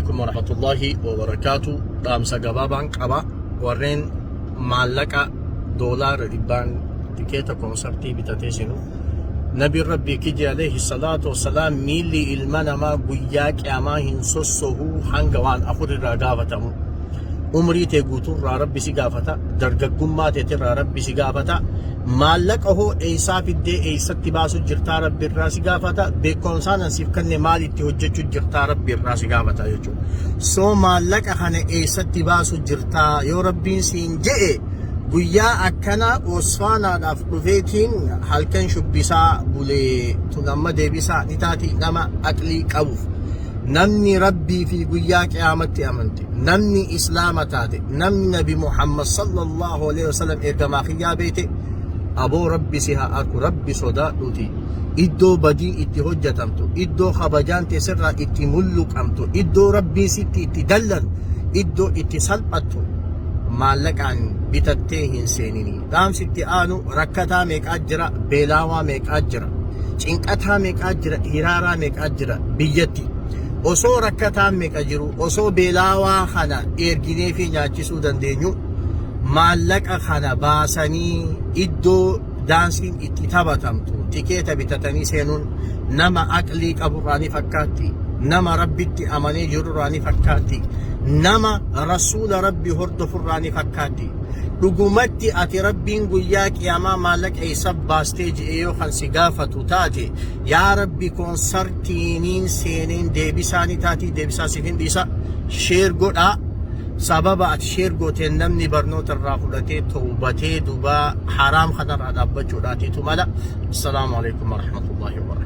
Alaikum warahmatullahi wabarakaatu. Dhaamsa gabaabaan qaba. Warreen maallaqa doolaara dhibbaan tikeeta koonsartii bitatee sinu. Nabiin Rabbii kiji alayhi salaatu wassalaam miilli ilma namaa guyyaa qiyaamaa hin sossohuu hanga waan afur irraa gaafatamu. Umrii tee guutuurraa Rabbi si gaafata, dargaggummaa teetirraa Rabbi si gaafata, maallaqa hoo eessaa fiddee eessatti baasu jirtaa Rabbi irraa si gaafata, beekumsaan an siif kenne maal itti hojjechuu jirtaa Rabbi irraa si gaafata jechuudha. So maallaqa kana eessatti baasu jirtaa yoo Rabbiin siin je'e guyyaa akkanaa osfaanaadhaaf dhufeetiin halkan shubbisaa bulee tun amma deebisaa ni taati nama aqlii qabuuf. Namni Rabbii fi guyyaa qiyaamatti amante, namni Islaama taate, namni Nabi Muhammad sallallahu alaihi wasallam ergamaa kiyyaa beete, aboo Rabbi si haa arku, Rabbi sodaadhuuti. Iddoo badiin itti hojjatamtu, iddoo kabajaan tee sirraa itti mulluqamtu, iddoo Rabbiin sitti itti dallanu, iddoo itti salphattu maallaqaan bitattee hin seenini. Dhaamsi itti aanu rakkataa meeqaa jira, beelaawaa meeqaa jira. Cinqataa meeqaa jira, hiraaraa meeqaa jira biyyatti. Osoo rakkataan meeqa jiru, osoo beelaawaa kana erginee fi nyaachisuu dandeenyu, maallaqa kana baasanii iddoo daansiin itti taphatamtu tikeeta bitatanii seenuun nama aqlii qaburraa ni fakkaatti, nama Rabbitti amanee jirurraa ni fakkaatti, nama rasuula Rabbi hordofurraa ni fakkaatti. Dhugumatti ati Rabbiin guyyaa qiyaamaa maallaqa eessa baastee je'ee yoo kan si gaafatu taate, yaa Rabbi koonsartiiniin seeneen deebisaa ni taatii deebisaa siif hin dhiisa. Share godhaa. Sababa ati share gooteen namni barnoota irraa fudhatee towbatee duba haraam kanarraa dhaabbachuudhaatiitu mala. Assalaamu alaikum warahmatullahi wabarakatuh.